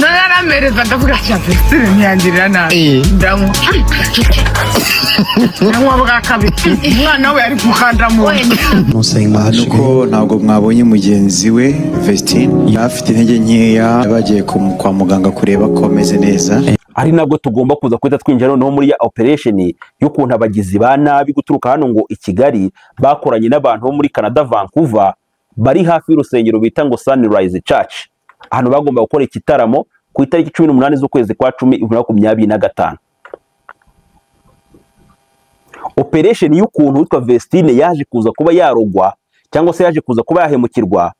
Naramereza ndavuga cyane Vestine ntiyangirira nabi ndanywa ndanywa bwa kabiri umwana we ari gukanda mu nuko ntabwo mwabonye mugenzi we Vestine afite intege nkeya bagiye kwa muganga kureba ko ameze neza. Ari nabwo tugomba kuza kwita twinjira noneho muri ya operation y'ukuntu abagizi ba nabi guturuka hano ngo i Kigali bakoranye n'abantu bo muri Canada Vancouver bari hafi y'urusengero bita ngo Sunrise Church, ahantu bagomba gukora ikitaramo ku itariki 18 z'ukwezi kwa 10 2025. Operation y'ukuntu witwa Vestine yaje kuza kuba yarogwa cyangwa se yaje kuza kuba yahemukirwa,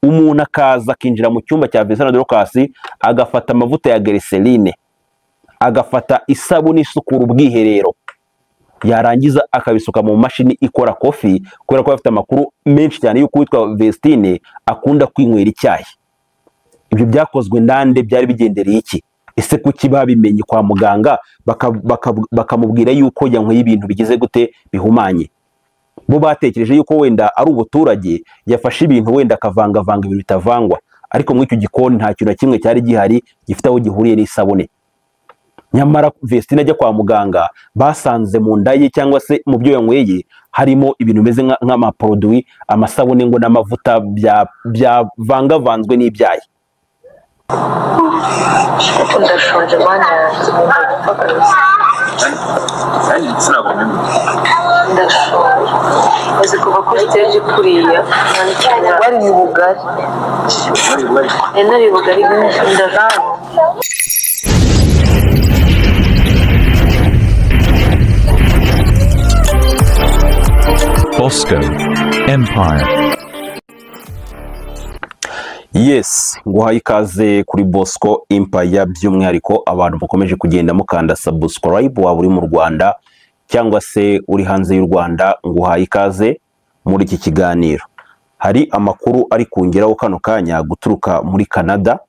umuntu akaza akinjira mu cyumba cya Vestine Dorcas agafata amavuta ya glycerine, agafata isabune isukura ubwiherero, yarangiza akabisuka mu mashini ikora kofi, kubera ko afite amakuru menshi cyane y'uko witwa Vestine akunda kwinywera icyayi. Ibyo byakozwe ndande byari bigendereye iki? Ese kuki babimenye kwa muganga bakamubwira yuko yanyweye ibintu bigize gute bihumanye? Bo batekereje yuko wenda ari ubuturage yafashe ibintu wenda akavangavanga ibintu bitavangwa, ariko muri icyo gikoni nta kintu na kimwe cyari gihari gifite aho gihuriye n'isabune. Nyamara Vestine ajya kwa muganga basanze mu nda ye cyangwa se mu byo yanyweye harimo ibintu bimeze nk'amaproduit, amasabune ngo n'amavuta byavangavanzwe n'ibyayi. Ndashonje mana yanjye, ndashonje maze kuva kuri stage kuriya wariye ubugari, nariye ubugari ndashonje. Bosco Empire. Yes, nguhaye ikaze kuri Bosco Empire, by'umwihariko abantu mukomeje kugenda mukanda subscribe, waba uri mu Rwanda cyangwa se uri hanze y'u Rwanda, nguhaye ikaze muri iki kiganiro. Hari amakuru ari kungeraho kano kanya guturuka muri Canada,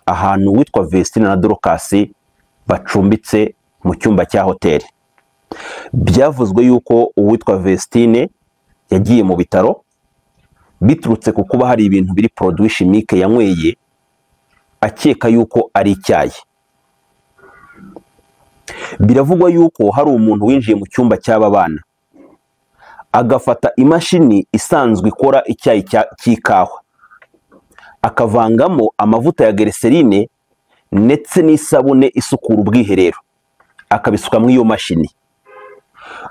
ahantu witwa Vestine na Dorcas bacumbitse mu cyumba cya hoteli. Byavuzwe yuko uwitwa Vestine yagiye mu bitaro biturutse ku kuba hari ibintu biri produit chimique yanyweye akeka yuko ari icyayi. Biravugwa yuko hari umuntu winjiye mu cyumba cy'aba bana agafata imashini isanzwe ikora icyayi cy'ikawa, akavangamo amavuta ya glycerine ndetse n'isabune isukura ubwiherero, akabisuka muri iyo mashini.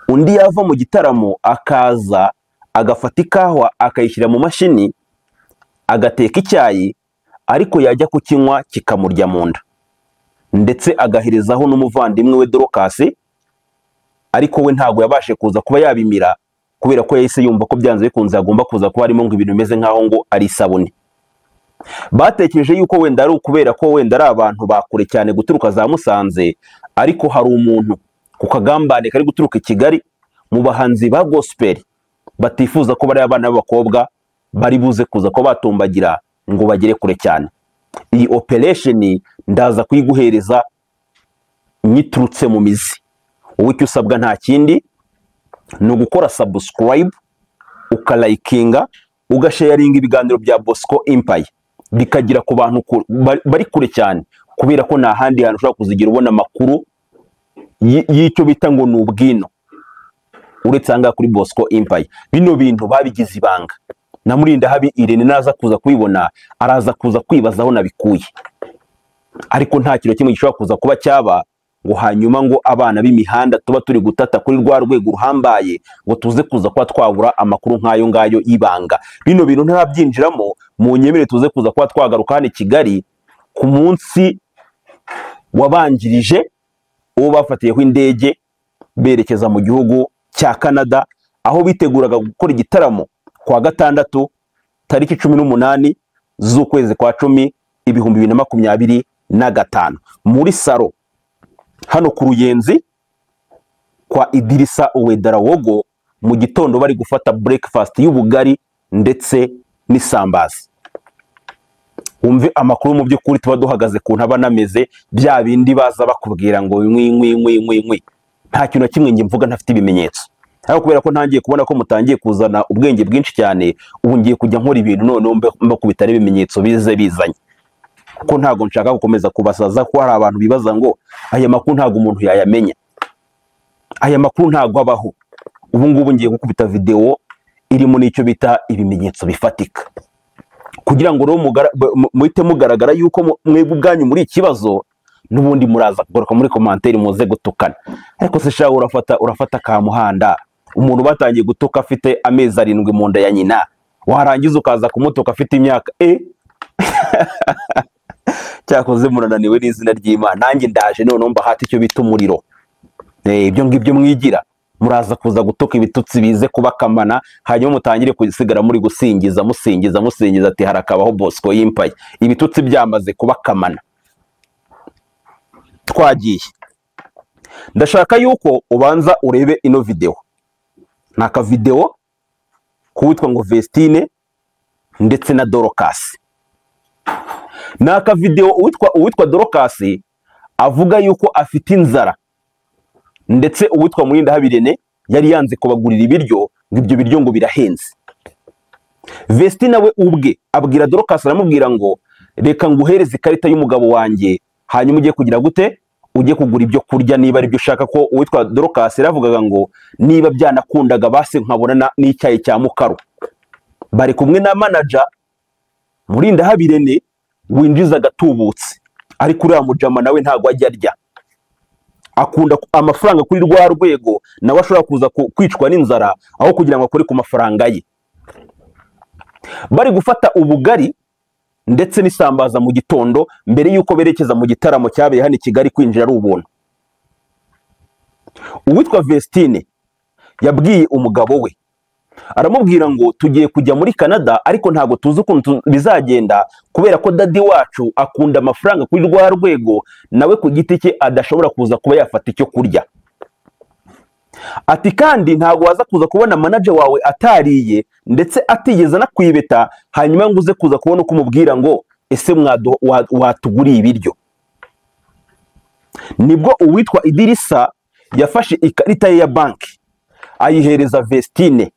Undi yava mu gitaramo akaza agafata ikawa akayishyira mu mashini agateka icyayi, ariko yajya kukinywa kikamurya mu nda, ndetse agaherezaho n'umuvandimwe we Dorcas, ariko we ntago yabashe kuza kuba yabimira kubera ko yahise yumva ko byanze bikunze agomba kuza kuba harimo ngo ibintu bimeze nkaho ngo ari isabune. Batekereje yuko wenda ari ukubera ko wenda ari abantu bakure cyane guturuka za Musanze, ariko hari umuntu ku kagambane kari guturuka i Kigali mu bahanzi ba gospel batifuza ko bari abana b'abakobwa bari buze kuza ko batumbagira ngo bagere kure cyane. Iyi operation ndaza kuyiguhereza nyiturutse mu mizi. Wowe icyo usabwa nta kindi ni ugukora subscribe, ukalayikinga, ugasharinga ibiganiro bya Bosco Empire bikagira ku bantu bari kure cyane, kubera ko nta handi hantu ushobora kuzigira ubona amakuru y'icyo bita ngo ni ubwino uretse aha ngaha kuri Bosco Empire. Bino bintu babigize ibanga, na Murinda habi Irene naza kuza kubibona araza kuza kwibaza aho nabikuye, ariko nta kintu kimwe gishobora kuza kuba cyaba ngo hanyuma ngo abana b'imihanda tuba turi gutata kuri rwa rwego ruhambaye ngo tuze kuza kuba twabura amakuru nk'ayo ngayo y'ibanga. Bino bintu ntarabyinjiramo, mu nyemere tuze kuza kuba twagaruka hano i Kigali ku munsi wabanjirije uwo bafatiyeho indege berekeza mu gihugu cya Canada, aho biteguraga gukora igitaramo kwa gatandatu tariki 18 z'ukwezi kwa 10 2025 muri salo hano ku Ruyenzi kwa Idirisa Uwedarawogo, mu gitondo bari gufata breakfast y'ubugari ndetse n'isambaza. Wumve amakuru mu by'ukuri tuba duhagaze ku ntaba nameze bya bindi baza bakubwira ngo nkwi nkwi nkwi nkwi nkwi. Nta kintu na kimwe njye mvuga ntafite ibimenyetso. Ariko kubera ko ntangiye kubona ko mutangiye kuzana ubwenge bwinshi cyane, ubu ngiye kujya nkora ibintu noneho mbakubita n'ibimenyetso bize bizanye, kuko ntabwo nshaka gukomeza kubasaza, ko hari abantu bibaza ngo aya makuru ntabwo umuntu yayamenya, aya makuru ntabwo abaho. Ubu ngubu ngiye gukubita videwo irimo n'icyo bita ibimenyetso bifatika, kugira ngo rero muhite mugaragara yuko mwebwe ubwanyu muri ikibazo. N'ubundi muraza kugaruka muri commentaire muze gutukana. Ariko se sha, urafata ka muhanda umuntu batangiye gutuka afite amezi 7 mu nda ya nyina, warangiza ukaza kumutuka afite imyaka cyakoze murananiwe n'izina ry'Imana. Nanjye ndaje noneho mbahata icyo bita umuriro. Ibyo ngibyo mwigira muraza kuza gutuka ibitutsi bize kubakamana, hanyuma mutangire kusigara muri gusingiza musingiza musingiza ati harakabaho Bosco yimpaye. Ibitutsi byamaze kubakamana. Twagiye, ndashaka yuko ubanza urebe ino video. Naka video kuwitwa ngo Vestine ndetse na Dorcas. Naka video uwitwa Dorcas avuga yuko afite inzara, ndetse uwitwa Murindahabi Irene yari yanze kubagurira ibiryo, ngo ibyo biryo ngo birahenze. Vestine we ubwe abwira Dorcas, aramubwira ngo reka nguhereze ikarita y'umugabo wanjye, hanyuma ugiye kugira gute, ujye kugura ibyo kurya niba ari byo ushaka. Ko uwitwa Dorcas yaravugaga ngo niba byanakundaga base nkabona n'icyayi cya mukaru. Bari kumwe na manager Murindahabi Irene winjiza gatubutse, ariko uriya mujama nawe ntago ajya arya, akunda amafaranga kuri rwa rwego, nawe ashobora kuza kwicwa n'inzara aho kugira ngo akore ku mafaranga ye. Bari gufata ubugari ndetse n'isambaza mu gitondo mbere yuko berekeza mu gitaramo cyabereye hano i Kigali, kwinjira ari ubuntu. Uwitwa Vestine yabwiye umugabo we, aramubwira ngo tugiye kujya muri Canada, ariko ntago tuzi ukuntu bizagenda, kubera ko daddy wacu akunda amafaranga kuri rwa rwego, nawe ku giti cye adashobora kuza kuba yafata icyo kurya. Ati kandi ntago waza kuza kubona manager wawe atariye ndetse atigeze na kwibeta, hanyuma ngo uze kuza kubona uko umubwira ngo ese watuguriye ibiryo. Nibwo uwitwa Idirisa yafashe ikarita ye ya banki ayihereza Vestine,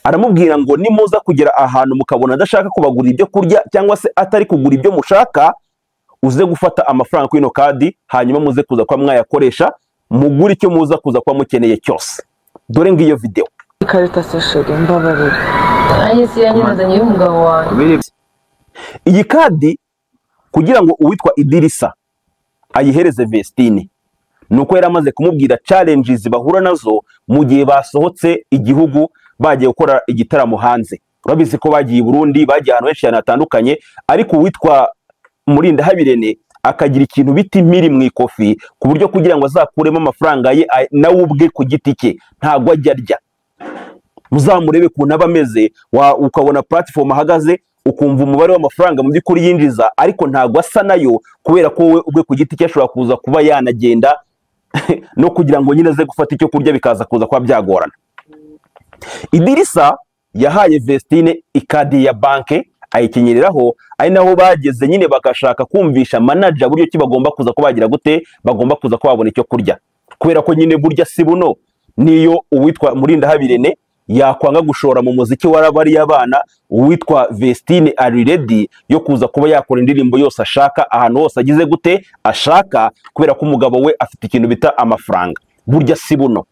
aramubwira ngo nimuza kugera ahantu mukabona adashaka kubagura ibyo kurya cyangwa se atari kugura ibyo mushaka, uze gufata amafaranga kuri ino kadi, hanyuma muze kuza kwa mwayakoresha mugura icyo muza kuza kwa mukeneye cyose. Dore ngiyo video. Ikarita se chérie, mbabarira. Nanjye si yanyuzanye y'umugabo wanjye. Iyi kadi kugira ngo uwitwa Idirisa ayihereze Vestine, nuko yari amaze kumubwira challenges bahura nazo mu gihe basohotse igihugu bagiye gukora igitaramo hanze. Urabizi ko bagiye i Burundi, bagiye ahantu henshi cyane hatandukanye, ariko uwitwa Murindahabi Irene akagira ikintu bita impiri mu ikofi, ku buryo kugira ngo azakuremo amafaranga ye nawe ubwe ku giti cye ntago ajya arya. Muzamurebe ukuntu aba ameze, ukabona platform ahagaze, ukumva umubare w'amafaranga mu by'ukuri yinjiza, ariko ntago asa nayo, kubera ko we ubwe ku giti cye ashobora kuza kuba yanagenda no kugira ngo nyine aze gufata icyo kurya bikaza kuza kuba byagorana. Idirisa yahaye Vestine ikadi ya banke ayikinyereraho, ari naho bageze nyine bagashaka kumvisha manager buryo ki bagomba kuza kubagira gute, bagomba kuza kubabona icyo kurya, kubera ko nyine burya si buno niyo uwitwa Murindahabi Irene yakwanga gushora mu muziki warabari abana, uwitwa Vestine ari ready yo kuza kuba yakora indirimbo yose ashaka ahantu hose agize gute ashaka, kubera ko umugabo we afite ikintu bita amafaranga. Burya si buno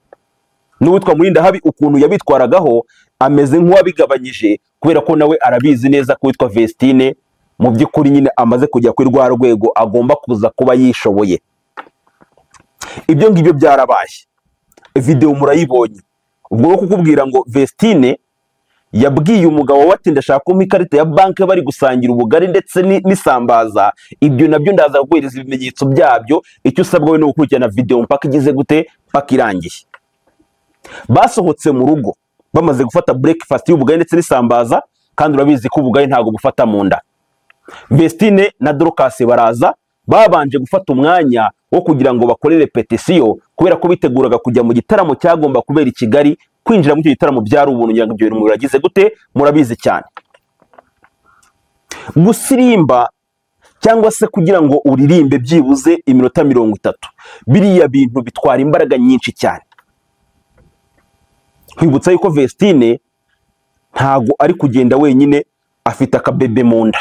n'uwitwa Murindahabi ukuntu yabitwaragaho ameze nk'uwabigabanyije, kubera ko nawe arabizi neza ko witwa Vestine mu by'ukuri nyine amaze kujya kuri rwa rwego agomba kuza kuba yishoboye. Ibyo ngibyo byarabaye, video murayibonye. Ubwo rwo kukubwira ngo Vestine yabwiye umugabo we ati ndashaka kumpa ikarita ya banki bari gusangira ubugari ndetse n'isambaza, ibyo nabyo ndaza kuguhereza ibimenyetso byabyo. Icyo usabwa we ni ugukurikirana video mpaka igeze gute, mpaka irangiye. Basohotse mu rugo bamaze gufata breakfast y'ubugari ndetse n'isambaza, kandi urabizi ko ubugari ntago bufata mu nda. Vestine na Dorcas baraza, babanje gufata umwanya wo kugira ngo bakore repetition, kubera ko biteguraga kujya mu gitaramo cyagomba kubera i Kigali. Kwinjira mu icyo gitaramo byari ubuntu, ngira ngo ibyo bintu muragize gute, murabizi cyane. Gusirimba cyangwa se kugira ngo uririmbe byibuze iminota 30, biriya bintu bitwara imbaraga nyinshi cyane. Nkwibutsa yuko Vestine ntago ari kugenda wenyine, afite akabebe mu nda,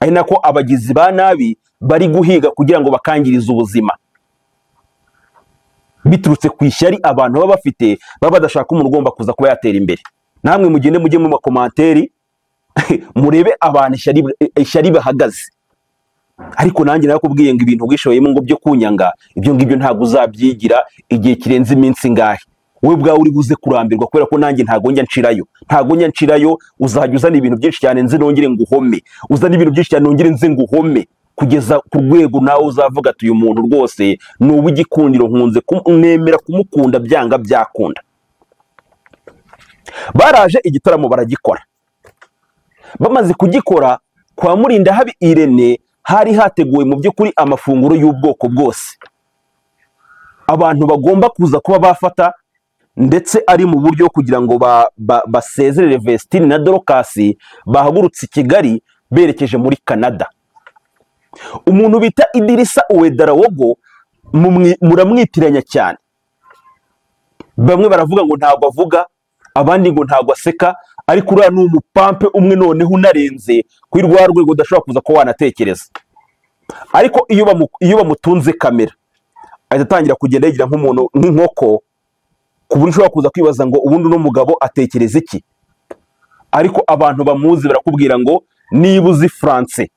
ari nako abagizi ba nabi bari guhiga kugira ngo bakangirize ubuzima, biturutse ku ishyari abantu baba bafite, baba badashaka umuntu ugomba kuza kuba yatera imbere. Namwe mugende mujye mu makomanteri murebe abantu ishyari bahagaze. Ariko nanjye nakubwiye ngo ibintu wishoyemo ngo byo kunyanga, ibyo ngibyo ntabwo uzabyigira igihe kirenze iminsi ngahe, wowe ubwawe uri buze kurambirwa, kubera ko nanjye ntago njya nshirayo, ntago njya nshirayo. Uzajya uzana ibintu byinshi cyane nze nongere nguhome, uzana ibintu byinshi cyane nongere nze nguhome, kugeza ku rwego nawe uzavuga ati uyu muntu rwose ni uw'igikundiro, nkunze nemera kumukunda byanga byakunda. Baraje igitaramo baragikora, bamaze kugikora kwa Murindahabi Irene hari hateguwe mu by'ukuri amafunguro y'ubwoko bwose abantu bagomba kuza kuba bafata, ndetse ari mu buryo kugira ngo basezerere Vestine na Dorcas bahagurutse i Kigali berekeje muri Canada. Umuntu bita Idirisa Ouedraogo muramwitiranya cyane, bamwe baravuga ngo ntabwo avuga, abandi ngo ntabwo aseka, ariko uriya ni umupampe umwe noneho unarenze kuri rwa rwego udashobora kuza ko wanatekereza. Ariko iyo bamutunze kamera ahita atangira kugenda yigira nk'umuntu nk'inkoko, ku buryo ushobora kuza kwibaza ngo ubundi uno mugabo atekereza iki. Ariko abantu bamuzi barakubwira ngo niba uzi France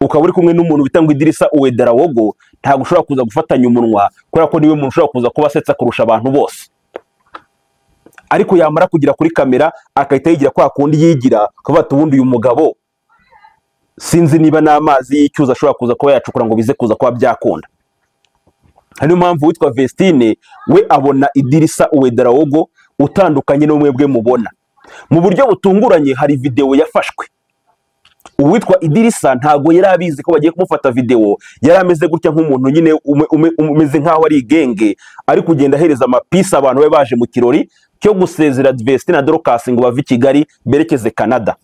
ukaba uri kumwe n'umuntu bita ngo Idirisa Ouedraogo, ntabwo ushobora kuza gufatanya umunwa, kubera ko niwe muntu ushobora kuza kuba asetsa kurusha abantu bose. Ariko yamara kugera kuri kamera akahita yigira kwa kundi yigira, akavuga ati ubundi uyu mugabo sinzi niba n'amazi y'icyuzi ashobora kuza kuba yacukura ngo bize kuza kuba byakunda. Niyo mpamvu witwa Vestine we abona Idirisa Ouedraogo utandukanye n'umwe bwe mubona. Mu buryo butunguranye hari video yafashwe, uwitwa Idirisa ntago yari abizi ko bagiye kumufata video, yari ameze gutya nk'umuntu nyine umeze nkaho ari igenge, ari kugenda ahereza amapisi abantu be baje mu kirori cyo gusezera Vestine na Dorcas ngo bave i Kigali berekeze Canada.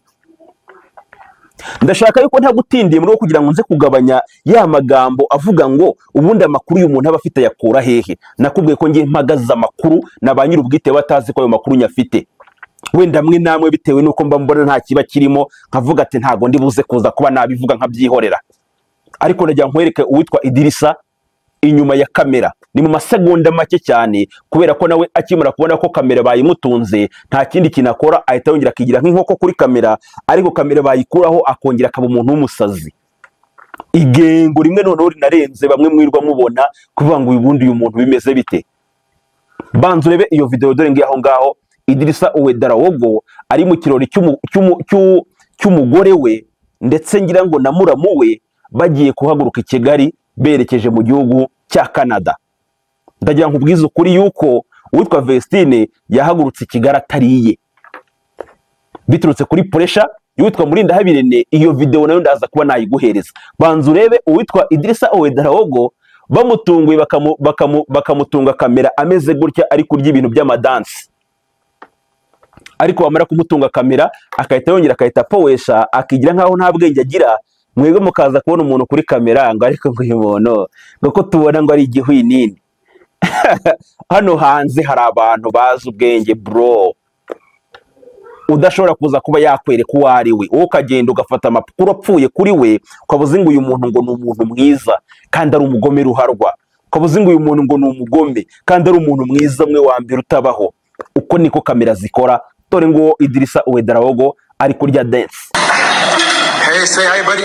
Ndashaka yuko ntagutindiye muri kugira ngo nze kugabanya ya magambo avuga ngo ubundi amakuru y'umuntu aba afite yakura hehe. Nakubwiye ko ngiye mpagaze amakuru na ba nyir'ubwite batazi ko ayo makuru nyafite, wenda mwe namwe bitewe nuko mba mbona nta kiba kirimo nkavuga ati ntago ndi buze kuza kuba nabivuga nkabyihorera. Ariko ndagira nkwereke uwitwa Idirisa inyuma ya kamera ni mu masegonda make cyane, kubera ko nawe akimara kubona ko kamera bayimutunze nta kindi kintu akora, ahita yongera akigira nk'inkoko kuri kamera, ariko kamera bayikuraho akongera akaba umuntu w'umusazi. Igengo rimwe noneho rinarenze bamwe mwirwa mubona kuvuga ngo ubundi uyu muntu bimeze bite. Banza urebe iyo video dore ngiye aho ngaho Idirisa Ouedraogo ari mu kirori cy'umugore we ndetse ngira ngo na muramu we, bagiye kuhaguruka i Kigali berekeje mu gihugu cya Canada. Ndagira nkubwize ukuri yuko uwitwa Vestine yahagurutse i Kigali atariye, biturutse kuri pressure y'uwitwa Murindahabi Irene. Iyo video nayo ndaza kuba nayiguhereza, banza urebe uwitwa Idirisa Ouedraogo bamutunguye bakamutunga kamera ameze gutya ari kurya ibintu by'amadansi, ariko bamara kumutunga kamera akahita yongera akahita powesha akigira nkaho nta bwenge agira. Mwebwe mukaza kubona umuntu kuri kamera ngo ariko ngo uyu muntu ngo ko tubona ngo ari igihwinini. Hano hanze hari abantu bazi ubwenge bro, udashobora kuza kuba yakwereka uwo ari we, wowe ukagenda ugafata amakuru apfuye kuri we, ukabuze ngo uyu muntu ngo ni umuntu mwiza kandi ari umugome ruharwa, ukabuze ngo uyu muntu ngo ni umugome kandi ari umuntu mwiza mwe wa mbere utabaho. Uko niko kamera zikora. Dore ngo Idirisa Ouedraogo ari kurya dance. Hey, say hi, buddy.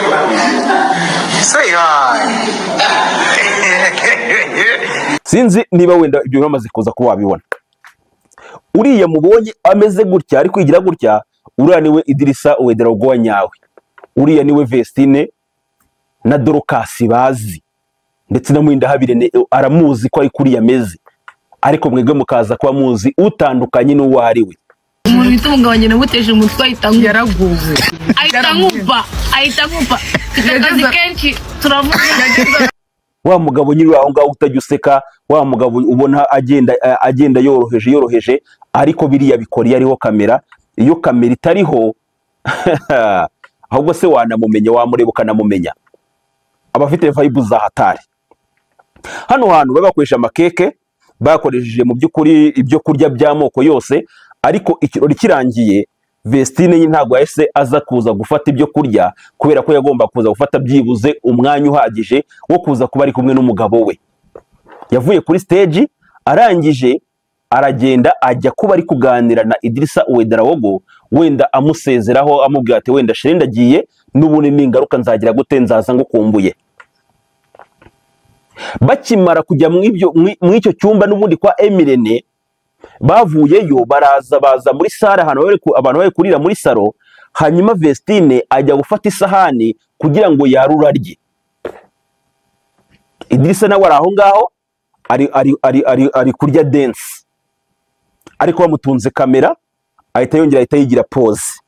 Say hi. Sinzi niba wenda ibyo bamaze kuza kuba wabibona. Uriya mubonye ameze gutya ari kwigira gutya, uriya niwe Idirisa Ouedraogo wa nyawe, uriya niwe Vestine na Dorcas bazi, ndetse na Murindahabi Irene aramuzi ko ari kuriya ameze, ariko mwebwe mukaza kuba muzi utandukanye n'uwo ari we. Umuntu bita umugabo wanjye namuteje umutwe ahita nkupa, yaraguwe, ahita nkupa, ahita nkupa. Mfite akazi kenshi turavuga. Wa mugabo nyiri aho ngaho utajya useka, wa mugabo ubona agenda yoroheje yoroheje, ariko biriya bikora iyo ariho kamera. Iyo kamera itariho ahubwo se wanamumenya, wamureba ukanamumenya, aba afite vibe za hatari. Hano hantu baba bakoresha amakeke, bakoresheje mu by'ukuri ibyo kurya by'amoko yose, Ariko ikirori kirangiye, Vestine ye ntabwo yahise aza kuza gufata ibyo kurya, kubera ko yagomba kuza gufata byibuze umwanya uhagije wo kuza kuba ari kumwe n'umugabo we. Yavuye kuri stage arangije aragenda ajya kuba ari kuganira na Idrissa Ouedraogo, wenda amusezeraho amubwira ati wenda chéri ndagiye, n'ubundi ningaruka nzagira gute, nzaza ngukumbuye. Bakimara kujya mw'icyo cyumba n'ubundi kwa Emirene, bavuyeyo baraza baza muri salle ahantu abantu bari kurira muri salon. Hanyuma Vestine ajya gufata isahani kugira ngo yarure arye. Idrissa nawe ari aho ngaho ari kurya dance, ariko bamutunze kamera ahita yongera ahita yigira pause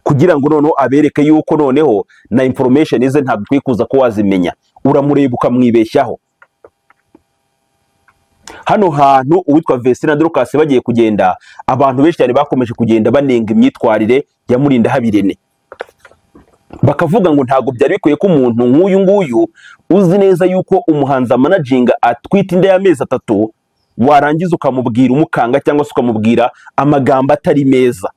kugira ngo noneho abereke yuko noneho na information ize ntabwo ukwiye kuza ko wazimenya, uramureba ukamwibeshyaho. Hano hantu uwitwa Vestine na Dorcas bagiye kugenda, abantu benshi cyane bakomeje kugenda banenga imyitwarire ya Murindahabi Irene, bakavuga ngo ntabwo byari bikwiye ko umuntu nk'uyu nguyu uzi neza yuko umuhanzi amanaginga atwite inda y'amezi 3, warangiza ukamubwira umukanga cyangwa se ukamubwira amagambo atari meza.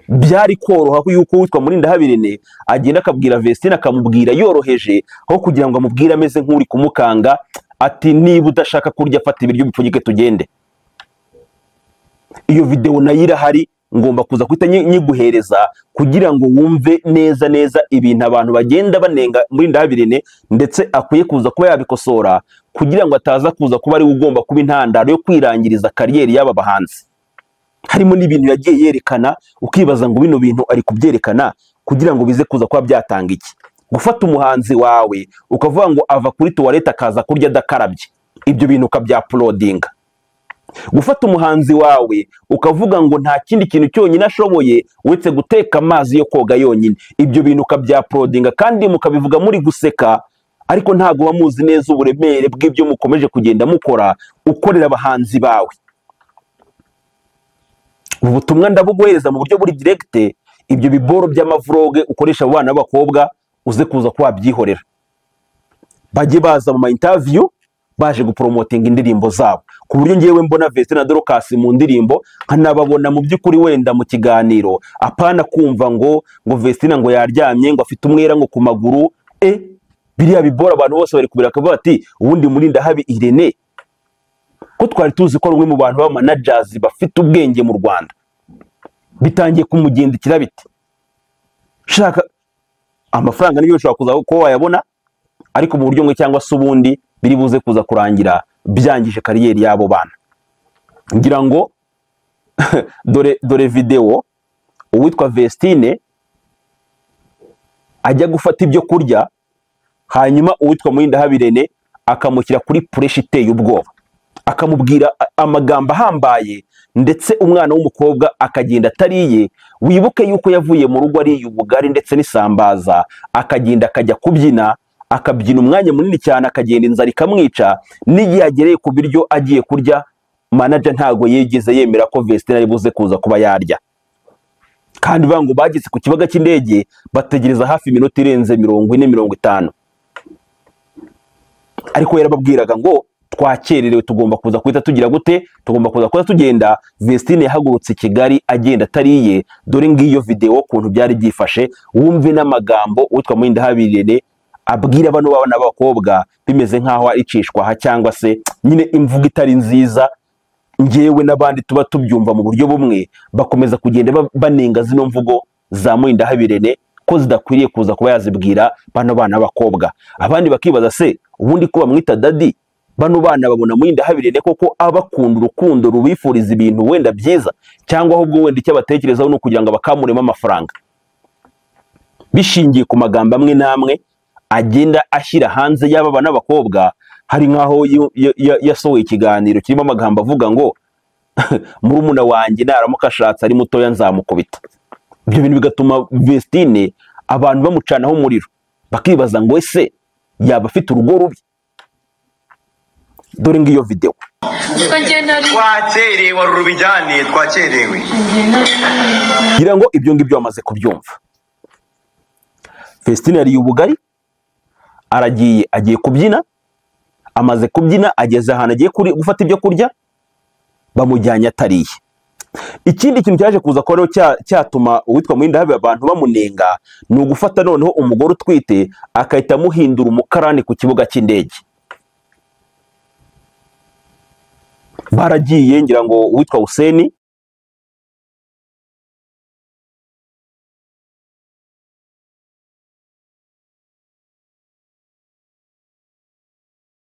Byari koroha yuko uwitwa Murindahabi Irene agenda akabwira Vestine akamubwira yoroheje, aho kugira ngo amubwire ameze nk'uri kumukanga ati niba udashaka kurya fata ibiryo bipfunyike tugende. Iyo video nayo irahari, ngomba kuza kuhita nyiguhereza kugira ngo wumve neza neza ibintu abantu bagenda banenga Murindahabi Irene, ndetse akwiye kuza kuba yabikosora kugira ngo ataza kuza kuba ari ugomba kuba intandaro yo kwirangiriza kariyeri y'aba bahanzi. Harimo n'ibintu yagiye yerekana ukibaza ngo bino bintu ari kubyerekana kugira ngo bize kuza kuba byatanga iki. Gufata umuhanzi wawe ukavuga ngo ava kuri toilette akaza kurya adakarabye, ibyo bintu ukabya-uploadinga. Gufata umuhanzi wawe ukavuga ngo nta kindi kintu cyonyine ashoboye uretse guteka amazi yo koga yonyine, ibyo bintu ukabya-uploadinga kandi mukabivuga muri guseka, ariko ntabwo bamuzi neza uburemere bw'ibyo mukomeje kugenda mukora ukorera abahanzi bawe. Ubu butumwa ndabuguhereza mu buryo buri direct. Ibyo biboro by'amavloge ukoresha abo bana b'abakobwa uze kuza kuba wabyihorera, bajye baza mu ma interview baje gupromotinga indirimbo zabo, ku buryo ngewe mbona Vestine na Dorcas mu ndirimbo nkanababona mu by'ukuri wenda mu kiganiro, apana kumva ngo Vestine ngo yaryamye ngo afite umwera ngo ku maguru. Biriya bibora abantu bose bari kubira akavuga ati ubundi Murindahabi Irene ko twari tuzi ko ari umwe mu bantu ba managers bafite ubwenge mu Rwanda, bitangiye kumugendekera bite? Shaka amafaranga niyo ushobora kuza ko wayabona, ariko mu buryo bumwe cyangwa se ubundi biri buze kuza kurangira byangije kariyeri y'abo bana. Ngira ngo dore video uwitwa Vestine ajya gufata ibyo kurya, hanyuma uwitwa Murindahabi Irene akamushyira kuri pressure iteye ubwoba, akamubwira amagambo ahambaye, ndetse umwana w'umukobwa akagenda atariye. Wibuke yuko yavuye mu rugo ariye ubugari ndetse n'isambaza, akagenda akajya kubyina, akabyina umwanya munini cyane, akagenda inzara ikamwica. N'igihe agereye ku biryo agiye kurya, manager ntago yigeze yemera ko Vestine ari buze kuza kuba yarya. Kandi bango bageze ku kibuga cy'indege bategereza hafi iminota irenze 40 50, ariko yarababwiraga ngo twakererewe, tugomba kuza kuhita tugira gute, tugomba kuza kuhita tugenda. Vestine yahagurutse i Kigali agenda atariye. Dore ngiyo video ukuntu byari byifashe, wumve n'amagambo uwitwa Murindahabi Irene abwira bano bana b'abakobwa, bimeze nkaho aricishwa aha cyangwa se nyine imvugo itari nziza. Ngewe n'abandi tuba tubyumva mu buryo bumwe, bakomeza kugenda banenga zino mvugo za Murindahabi Irene ko zidakwiriye kuza kuba yazibwira bano bana b'abakobwa. Abandi bakibaza se ubundi ko bamwita daddy, bano bana babona Murindahabi Irene koko abakunda urukundo rubifuriza ibintu wenda byiza, cyangwa ahubwo wenda icyo abatekerezaho ni ukugira ngo bakamuremo amafaranga, bishingiye ku magambo amwe n'amwe agenda ashyira hanze y'aba bana b'abakobwa. Hari nkaho yasohoye ikiganiro kirimo amagambo avuga ngo murumuna wanjye naramuka ashatse ari mutoya nzamukubita. Ibyo bintu bigatuma Vestine abantu bamucanaho umuriro, bakibaza ngo ese yaba afite urugo rubi. Dore ngiyo video. Twakerewe rubijyane, twakerewe. Ngira ngo ibyo ngibyo bamaze kubyumva. Vestine yariye ubugari, aragiye agiye kubyina, amaze kubyina ageze ahantu agiye gufata ibyo kurya, bamujyanye atariye. Ikindi kintu cyaje kuza kuba rero cyatuma uwitwa Murindahabi abantu bamunenga, ni ugufata noneho umugore utwite agahita amuhindura umukarani ku kibuga cy'indege. Baragiye, ngira ngo uwitwa Huseni